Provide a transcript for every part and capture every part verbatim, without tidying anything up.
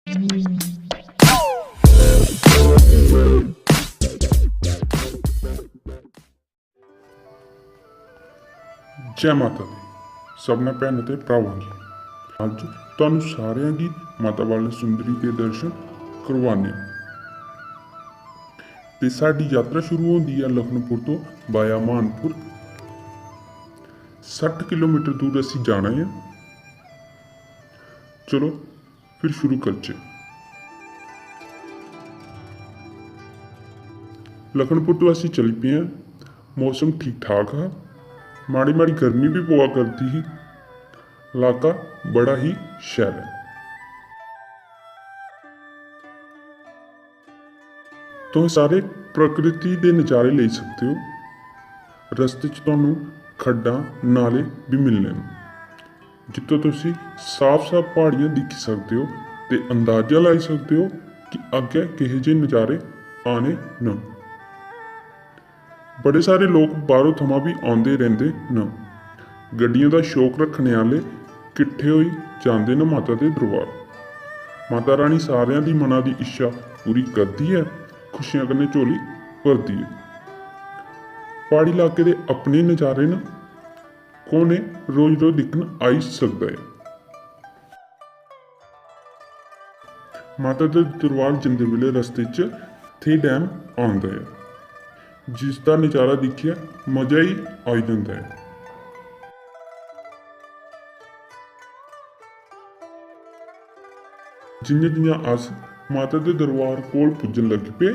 जै माता दी सभनें भैनें ते भ्रावां गी। अज्ज तुहानू सारेआं गी माता बाला सुंदरी दे दर्शन करवाने आं। ते साढ़ी यात्रा शुरू होंदी ऐ लखनपुर तो via मानपुर। सट्ठ किलोमीटर दूर असी जाना ऐ। चलो फिर शुरू करचै। लखनपुर तो असी चली पे आं। मौसम ठीक ठाक हा, माड़ी माड़ी गर्मी भी पवा करदी ही। इलाका बड़ा ही शैल ऐ। तुस सारे प्रकृति दे नज़ारे लेई सकदे ओ। रस्ते च तुहानू खड्डां, नाले भी मिलने न, जित्थों तुसी साफ-साफ प्हाड़ियां दिक्खी सकदे ओ ते अंदाजा लाई सकदे ओ कि अग्गें केहे जे नज़ारे आने न। बड़े सारे लोक बाहरों थमां भी औंदे रैंह्दे न। गड्डियें दा शौक रक्खने आह्ले किट्ठे होई जांदे न माता दे दरबार। माता रानी सारेआं दी मना दी इच्छा पूरी करदी ऐ, खुशियां कन्नै झोली भरदी ऐ। प्हाड़ी इलाके दे अपने नज़ारे न, कौन एह् रोज-रोज दिक्खन आई सकदा ऐ? माता दे दरबार जंदे बेल्लै रस्ते च इत्थै डैम औंदा ऐ, जिसदा नज़ारा दिक्खियै मजा ही आई जंदा ऐ। जि'यां-जि'यां अस माता दे दरबार कोल पुज्जन लगी पे,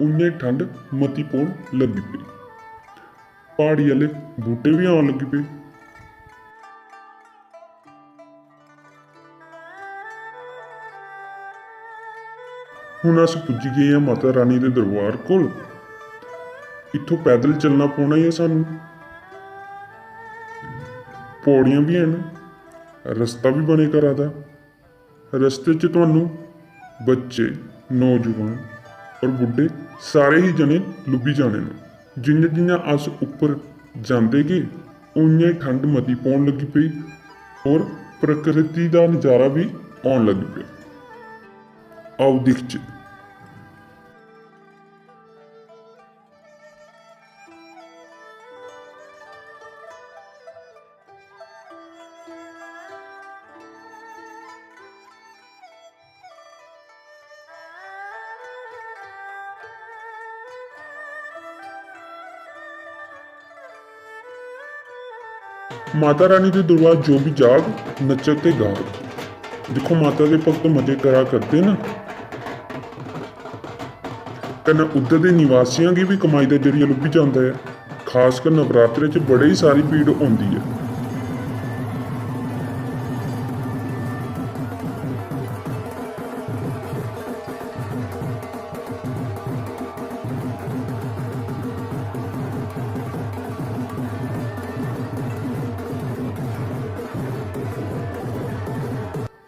उ'आं ठंड मती पौन लगी पेई। प्हाड़ी आह्ले बूह्टे बी औन लगी पे। हुन अस पुज्जी गे आं माता रानी दे दरबार कोल। इत्थों पैदल चलना पौना ऐ सानू। पौड़ियां बी हैन, रस्ता बी बने करा दा। रस्ते च तुहानू बच्चे, नौजुआन और बुड्ढे सारे ही जने लुब्भी जाने न। जि'यां-जि'यां अस उप्पर जांदे गे, उ'आं ही ठंड मती पौन लगी पेई और प्रकृति दा नजारा बी औन लगी पेआ। आओ दिखचै। माता रानी दे दरबार जो बी जाग, नच्चग ते गाग। दिक्खो, माता दे भक्त मजे करा करदे न। कन्नै उद्धर दे निवासियां गी बी कमाई दा जरिया लब्भी जंदा ऐ। खासकर नवरात्रे च बड़ी सारी भीड़ होंदी ऐ।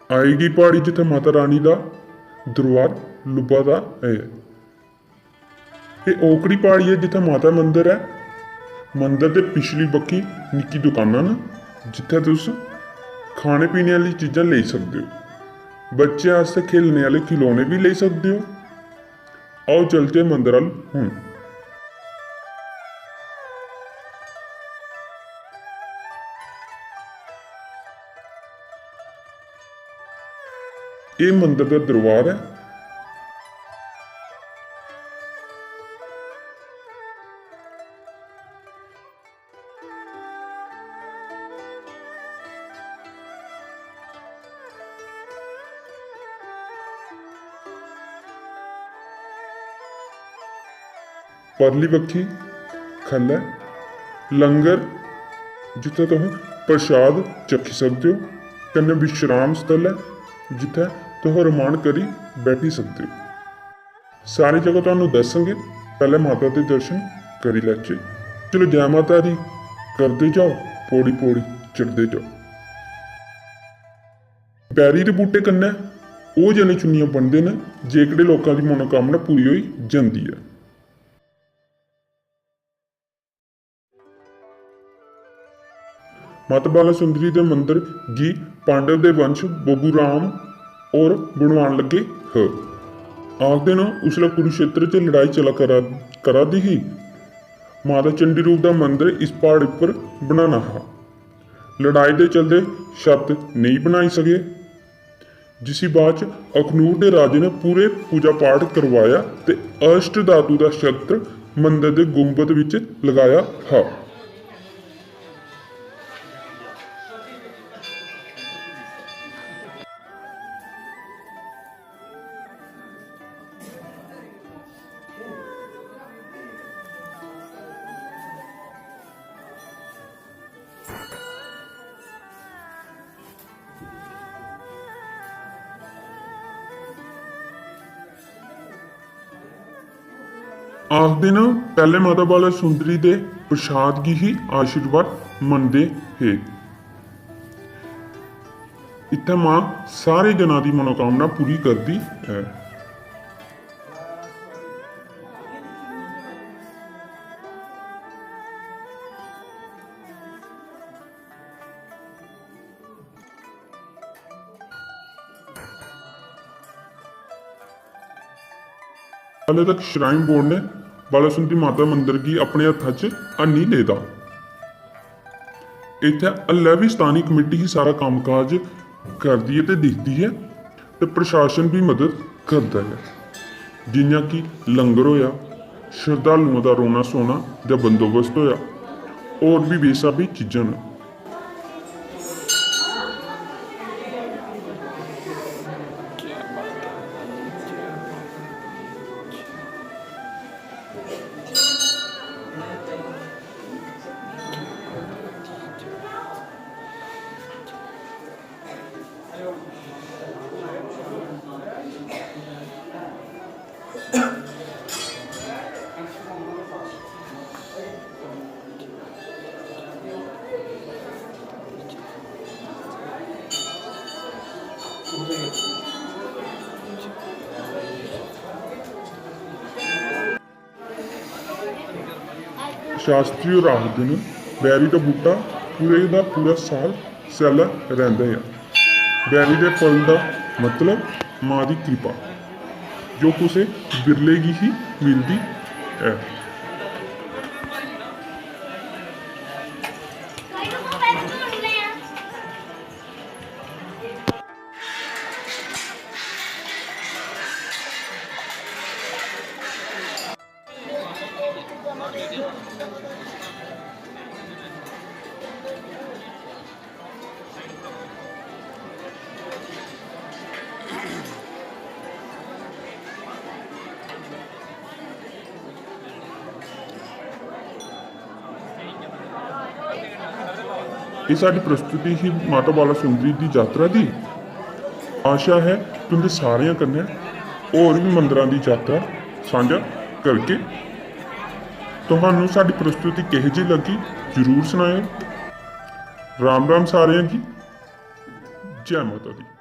आई गी प्हाड़ी जित्थै माता रानी दा दरबार लुब्भा दा ऐ। एह् ओकड़ी प्हाड़ी ऐ जित्थै माता मंदर ऐ। मंदर दे पिछली बक्खी निक्की दुकानां न, जित्थै तुस खाने पीने आह्ली चीजां लेई सकदे ओ। बच्चें आस्तै खेलने आह्ले खिलौने बी लेई सकदे ओ। आओ चलचै मंदर अ'ल्ल हुन। एह् मंदर दा दरबार ऐ। परली बक्खी ख'ल्लै लंगर, जित्थै तुस प्रसाद चक्खी सकदे ओ, कन्नै विश्राम स्थल ऐ, जित्थै तुस रमान करी बैठी सकदे ओ। सारी जगह तुहानू दस्सगे, पैह्लें माता दे दर्शन करी लैचे। चलो, जै माता दी, करदे जाओ, पौड़ी पौड़ी चढ़दे जाओ। बैरी दे बूह्टे कन्नै ओह् जने चुन्नियां ब'नदे न, जेह्कड़े लोकां दी मनोकामना पूरी होई जंदी ऐ। माता बाला सुंदरी दे मंदर गी पांडव दे वंश बबू राम होर बनवान लगे हे। आखदे न, उसलै कुरुक्षेत्र च लड़ाई चला करा करा दी ही। माता चंडी रूप दा मंदर इस प्हाड़ उप्पर बनाना हा। लड़ाई दे चलदे छत्त नेईं बनाई सके, जिसी बाद च अखनूर दे राजे ने पूरे पूजा पाठ करवाया ते अष्ट धातु दा छत्र मंदर दे गुंबद विच लगाया हा। आखदे न, पैह्ले माता बाला सुंदरी दे प्रसाद गी ही आशीर्वाद मनदे हे। इत्थै मां सारे जनां दी मनोकामना पूरी करदी ऐ। हाले तक श्राइन बोर्ड ने बाला सुंदरी माता मंदर गी अपने हत्था च हैनी लेदा। इत्थै हल्लै बी स्थानी कमेटी ही सारा कम्मकाज करदी ऐ ते दिखदी ऐ ते प्रशासन बी मदद करदा ऐ, जि'यां कि लंगर होआ, शरधालुएं दा रौह्ना सौह्ना दा बंदोबस्त होआ, होर बी बेस्हाबी चीजां न। शास्त्री होर आखदे न, बैरी दा बूह्टा पूरे दा पूरा साल सैल्ला रैंह्दा ऐ। बैरी दे फल दा मतलब मां दी किरपा, जो कुसै बिरले गी ही मिलदी ऐ। एह् साढ़ी प्रस्तुति ही माता बाला सुंदरी दी जातरा दी। आशा ऐ तुं'दे सारेआं कन्नै होर बी मंदरां दी जातरा सांझा करगे। तुहानू साढ़ी प्रस्तुति किहो जेही लग्गी, जरूर सनाएओ। राम राम सारेआं गी। जै माता दी।